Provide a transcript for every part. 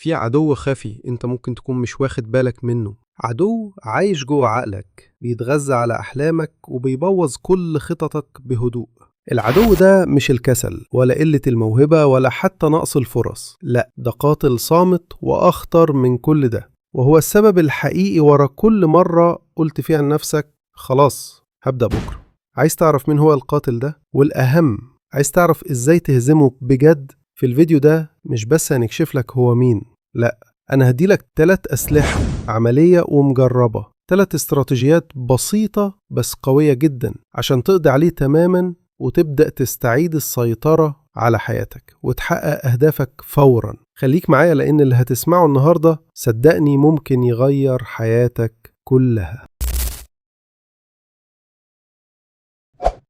في عدو خفي انت ممكن تكون مش واخد بالك منه، عدو عايش جوه عقلك، بيتغذى على أحلامك وبيبوظ كل خططك بهدوء. العدو ده مش الكسل ولا قلة الموهبة ولا حتى نقص الفرص، لا، ده قاتل صامت وأخطر من كل ده، وهو السبب الحقيقي ورا كل مرة قلت فيها لنفسك خلاص هبدأ بكرة. عايز تعرف مين هو القاتل ده؟ والأهم، عايز تعرف إزاي تهزمه بجد؟ في الفيديو ده مش بس هنكشف لك هو مين، لا، أنا هديلك 3 أسلحة عملية ومجربة، 3 استراتيجيات بسيطة بس قوية جدا عشان تقضي عليه تماما وتبدأ تستعيد السيطرة على حياتك وتحقق أهدافك فورا. خليك معايا لأن اللي هتسمعه النهاردة صدقني ممكن يغير حياتك كلها.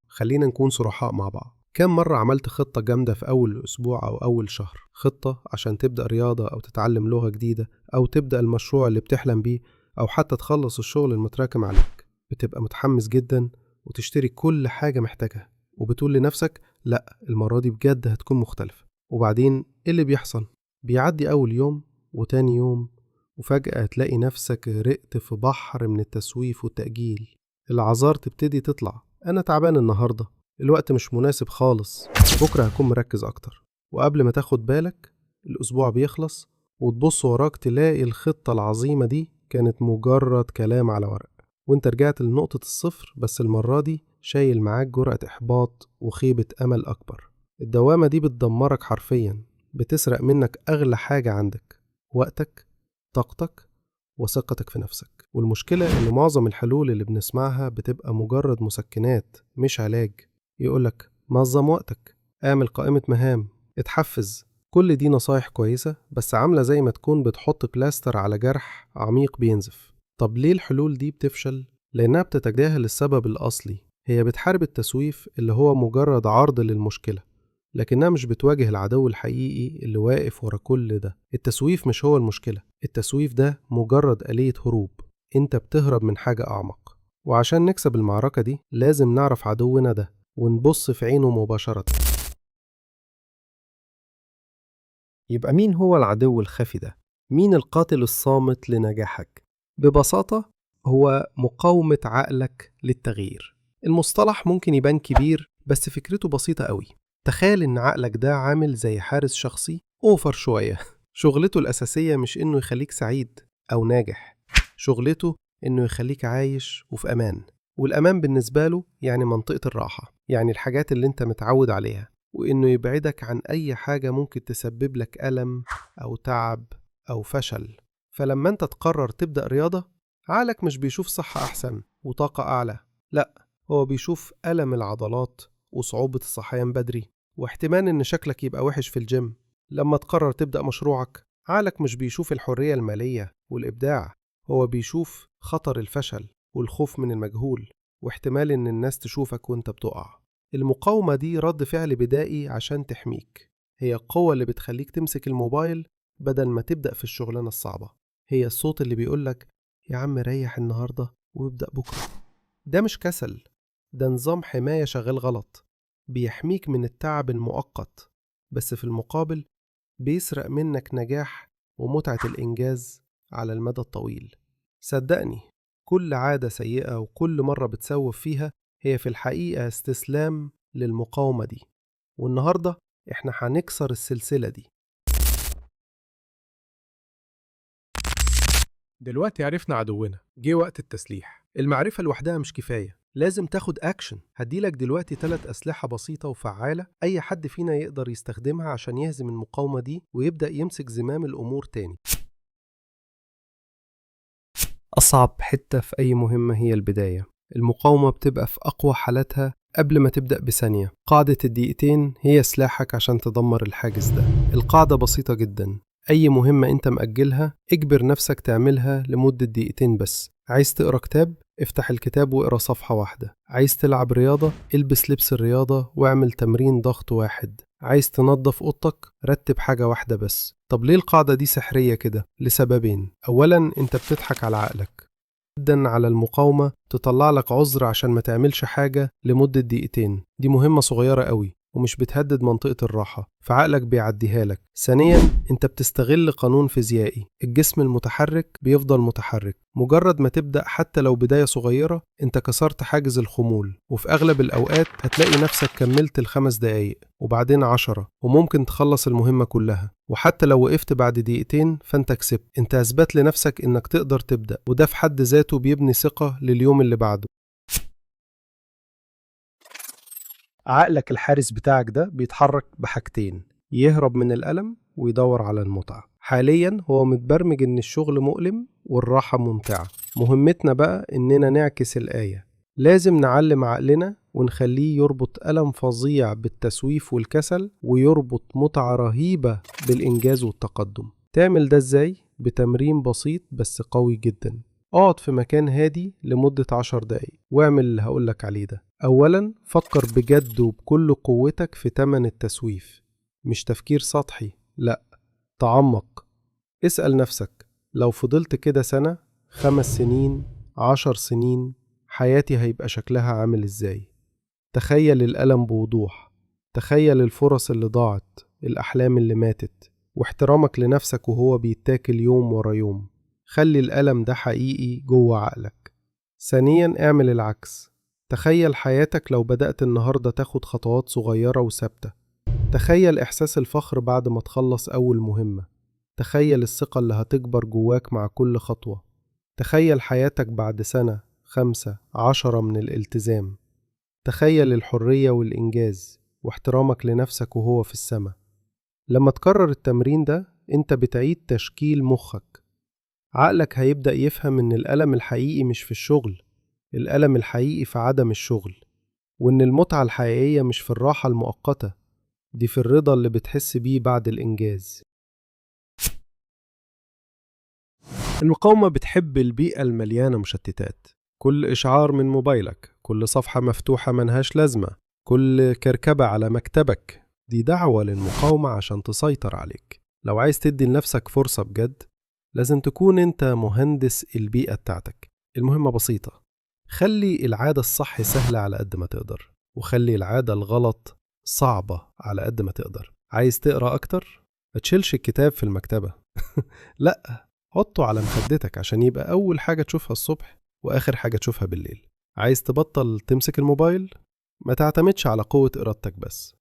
خلينا نكون صرحاء مع بعض. كم مرة عملت خطة جامدة في أول أسبوع أو أول شهر؟ خطة عشان تبدأ رياضة أو تتعلم لغة جديدة أو تبدأ المشروع اللي بتحلم بيه أو حتى تخلص الشغل المتراكم عليك. بتبقى متحمس جدا وتشتري كل حاجة محتاجها وبتقول لنفسك لا، المرة دي بجد هتكون مختلفة. وبعدين إيه اللي بيحصل؟ بيعدي أول يوم وتاني يوم وفجأة تلاقي نفسك غرقت في بحر من التسويف والتأجيل. الأعذار تبتدي تطلع، أنا تعبان النهاردة، الوقت مش مناسب خالص، بكرة هكون مركز أكتر. وقبل ما تاخد بالك الأسبوع بيخلص وتبص وراك تلاقي الخطة العظيمة دي كانت مجرد كلام على ورق، وانت رجعت لنقطة الصفر، بس المرة دي شايل معاك جرعة إحباط وخيبة أمل أكبر. الدوامة دي بتدمرك حرفيا، بتسرق منك أغلى حاجة عندك، وقتك، طاقتك، وثقتك في نفسك. والمشكلة إن معظم الحلول اللي بنسمعها بتبقى مجرد مسكنات مش علاج. يقولك نظم وقتك، اعمل قائمة مهام، اتحفز. كل دي نصايح كويسة، بس عاملة زي ما تكون بتحط بلاستر على جرح عميق بينزف. طب ليه الحلول دي بتفشل؟ لأنها بتتجاهل السبب الأصلي. هي بتحارب التسويف اللي هو مجرد عرض للمشكلة، لكنها مش بتواجه العدو الحقيقي اللي واقف ورا كل ده. التسويف مش هو المشكلة، التسويف ده مجرد آلية هروب، انت بتهرب من حاجة أعمق. وعشان نكسب المعركة دي لازم نعرف عدونا ده ونبص في عينه مباشرة. يبقى مين هو العدو الخفي ده؟ مين القاتل الصامت لنجاحك؟ ببساطة هو مقاومة عقلك للتغيير. المصطلح ممكن يبان كبير بس فكرته بسيطة قوي. تخيل إن عقلك ده عامل زي حارس شخصي أوفر شوية. شغلته الأساسية مش إنه يخليك سعيد أو ناجح، شغلته إنه يخليك عايش وفي أمان. والأمان بالنسبة له يعني منطقة الراحة، يعني الحاجات اللي أنت متعود عليها، وإنه يبعدك عن أي حاجة ممكن تسبب لك ألم أو تعب أو فشل. فلما أنت تقرر تبدأ رياضة، عقلك مش بيشوف صحة أحسن وطاقة أعلى، لأ، هو بيشوف ألم العضلات وصعوبة الصحيان بدري واحتمال إن شكلك يبقى وحش في الجيم. لما تقرر تبدأ مشروعك، عقلك مش بيشوف الحرية المالية والإبداع، هو بيشوف خطر الفشل والخوف من المجهول واحتمال إن الناس تشوفك وإنت بتقع. المقاومة دي رد فعل بدائي عشان تحميك، هي القوة اللي بتخليك تمسك الموبايل بدل ما تبدأ في الشغلانة الصعبة، هي الصوت اللي بيقولك يا عم ريح النهاردة وابدأ بكرة. ده مش كسل، ده نظام حماية شغال غلط، بيحميك من التعب المؤقت، بس في المقابل بيسرق منك نجاح ومتعة الإنجاز على المدى الطويل. صدقني، كل عادة سيئة وكل مرة بتسوف فيها هي في الحقيقة استسلام للمقاومة دي. والنهاردة احنا هنكسر السلسلة دي. دلوقتي عرفنا عدونا، جه وقت التسليح. المعرفة لوحدها مش كفاية، لازم تاخد أكشن. هديلك دلوقتي 3 أسلحة بسيطة وفعالة أي حد فينا يقدر يستخدمها عشان يهزم المقاومة دي ويبدأ يمسك زمام الأمور تاني. أصعب حتة في أي مهمة هي البداية. المقاومة بتبقى في أقوى حالاتها قبل ما تبدأ بثانية. قاعدة الدقيقتين هي سلاحك عشان تدمر الحاجز ده. القاعدة بسيطة جدا، أي مهمة أنت مأجلها اجبر نفسك تعملها لمدة دقيقتين بس. عايز تقرأ كتاب؟ افتح الكتاب واقرأ صفحة واحدة. عايز تلعب رياضة؟ البس لبس الرياضة واعمل تمرين ضغط واحد. عايز تنظف أوضتك؟ رتب حاجة واحدة بس. طب ليه القاعدة دي سحرية كده؟ لسببين. أولا، أنت بتضحك على عقلك جدا على المقاومة تطلع لك عذر عشان ما تعملش حاجة لمدة دقيقتين. دي مهمة صغيرة قوي. ومش بتهدد منطقة الراحة، فعقلك بيعديها لك. ثانيا، انت بتستغل قانون فيزيائي، الجسم المتحرك بيفضل متحرك. مجرد ما تبدأ حتى لو بداية صغيرة انت كسرت حاجز الخمول، وفي أغلب الأوقات هتلاقي نفسك كملت ال5 دقايق وبعدين 10، وممكن تخلص المهمة كلها. وحتى لو وقفت بعد دقيقتين فانت كسبت، انت أثبت لنفسك انك تقدر تبدأ، وده في حد ذاته بيبني ثقة لليوم اللي بعده. عقلك الحارس بتاعك ده بيتحرك بحاجتين، يهرب من الألم ويدور على المتعة. حاليا هو متبرمج إن الشغل مؤلم والراحة ممتعة. مهمتنا بقى إننا نعكس الآية، لازم نعلم عقلنا ونخليه يربط ألم فظيع بالتسويف والكسل، ويربط متعة رهيبة بالإنجاز والتقدم. تعمل ده إزاي؟ بتمرين بسيط بس قوي جدا. اقعد في مكان هادي لمدة 10 دقايق واعمل اللي هقولك عليه ده. أولا، فكر بجد وبكل قوتك في تمن التسويف، مش تفكير سطحي، لأ، تعمق. اسأل نفسك، لو فضلت كده سنة، 5 سنين، 10 سنين، حياتي هيبقى شكلها عامل إزاي؟ تخيل الألم بوضوح، تخيل الفرص اللي ضاعت، الأحلام اللي ماتت، واحترامك لنفسك وهو بيتاكل يوم ورا يوم. خلي الألم ده حقيقي جوه عقلك. ثانيا، اعمل العكس. تخيل حياتك لو بدأت النهاردة تاخد خطوات صغيرة وثابتة. تخيل إحساس الفخر بعد ما تخلص أول مهمة. تخيل الثقة اللي هتكبر جواك مع كل خطوة. تخيل حياتك بعد سنة، 5، 10 من الالتزام. تخيل الحرية والإنجاز واحترامك لنفسك وهو في السماء. لما تكرر التمرين ده انت بتعيد تشكيل مخك. عقلك هيبدأ يفهم إن الألم الحقيقي مش في الشغل، الألم الحقيقي في عدم الشغل، وإن المتعة الحقيقية مش في الراحة المؤقتة، دي في الرضا اللي بتحس بيه بعد الإنجاز. المقاومة بتحب البيئة المليانة مشتتات. كل إشعار من موبايلك، كل صفحة مفتوحة ملهاش لازمة، كل كركبة على مكتبك، دي دعوة للمقاومة عشان تسيطر عليك. لو عايز تدي لنفسك فرصة بجد، لازم تكون انت مهندس البيئة بتاعتك. المهمة بسيطة، خلي العادة الصح سهلة على قد ما تقدر، وخلي العادة الغلط صعبة على قد ما تقدر. عايز تقرأ أكتر؟ ما تشيلش الكتاب في المكتبة لأ، حطه على مخدتك عشان يبقى أول حاجة تشوفها الصبح وآخر حاجة تشوفها بالليل. عايز تبطل تمسك الموبايل؟ ما تعتمدش على قوة إرادتك بس،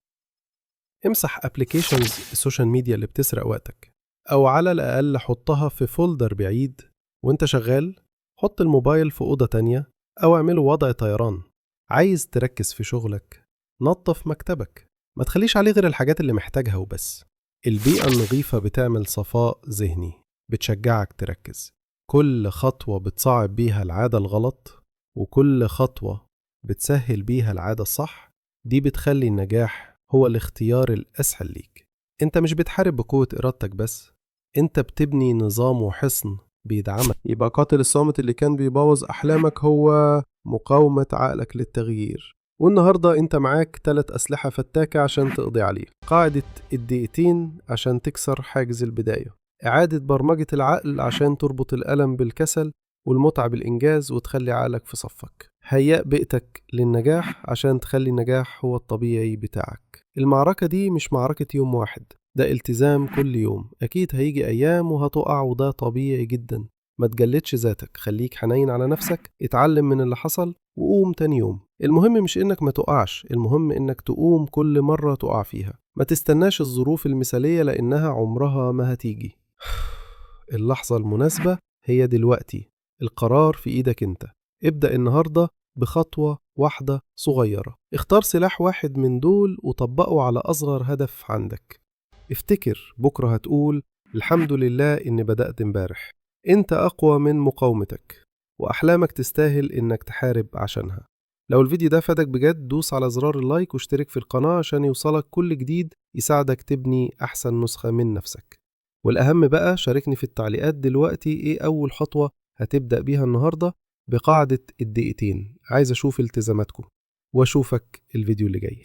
امسح applications ال social media اللي بتسرق وقتك، أو على الأقل حطها في folder بعيد. وانت شغال حط الموبايل في أوضة تانية أو اعمله وضع طيران. عايز تركز في شغلك؟ نظف مكتبك، ما تخليش عليه غير الحاجات اللي محتاجها وبس. البيئة النظيفة بتعمل صفاء ذهني، بتشجعك تركز. كل خطوة بتصعب بيها العادة الغلط، وكل خطوة بتسهل بيها العادة الصح، دي بتخلي النجاح هو الاختيار الأسهل ليك. انت مش بتحارب بقوة إرادتك بس، انت بتبني نظام وحصن بيدعمك. يبقى قاتل الصامت اللي كان بيبوظ أحلامك هو مقاومة عقلك للتغيير. والنهاردة انت معاك 3 أسلحة فتاكة عشان تقضي عليه. قاعدة الدقيقتين عشان تكسر حاجز البداية، إعادة برمجة العقل عشان تربط الألم بالكسل والمتعة بالإنجاز وتخلي عقلك في صفك، هيأ بيئتك للنجاح عشان تخلي النجاح هو الطبيعي بتاعك. المعركة دي مش معركة يوم واحد، ده التزام كل يوم. أكيد هيجي أيام وهتقع وده طبيعي جدا. ما تجلدش ذاتك، خليك حنين على نفسك، اتعلم من اللي حصل وقوم تاني يوم. المهم مش إنك ما تقعش، المهم إنك تقوم كل مرة تقع فيها. ما تستناش الظروف المثالية لأنها عمرها ما هتيجي. اللحظة المناسبة هي دلوقتي، القرار في إيدك أنت. ابدأ النهاردة بخطوة واحدة صغيرة، اختار سلاح واحد من دول وطبقه على أصغر هدف عندك. افتكر بكرة هتقول الحمد لله إني بدأت امبارح. أنت أقوى من مقاومتك، وأحلامك تستاهل إنك تحارب عشانها. لو الفيديو ده فادك بجد، دوس على زرار اللايك واشترك في القناة عشان يوصلك كل جديد يساعدك تبني أحسن نسخة من نفسك. والأهم بقى، شاركني في التعليقات دلوقتي إيه أول خطوة هتبدأ بيها النهاردة بقاعدة الدقيقتين. عايز أشوف التزاماتكم، وأشوفك الفيديو اللي جاي.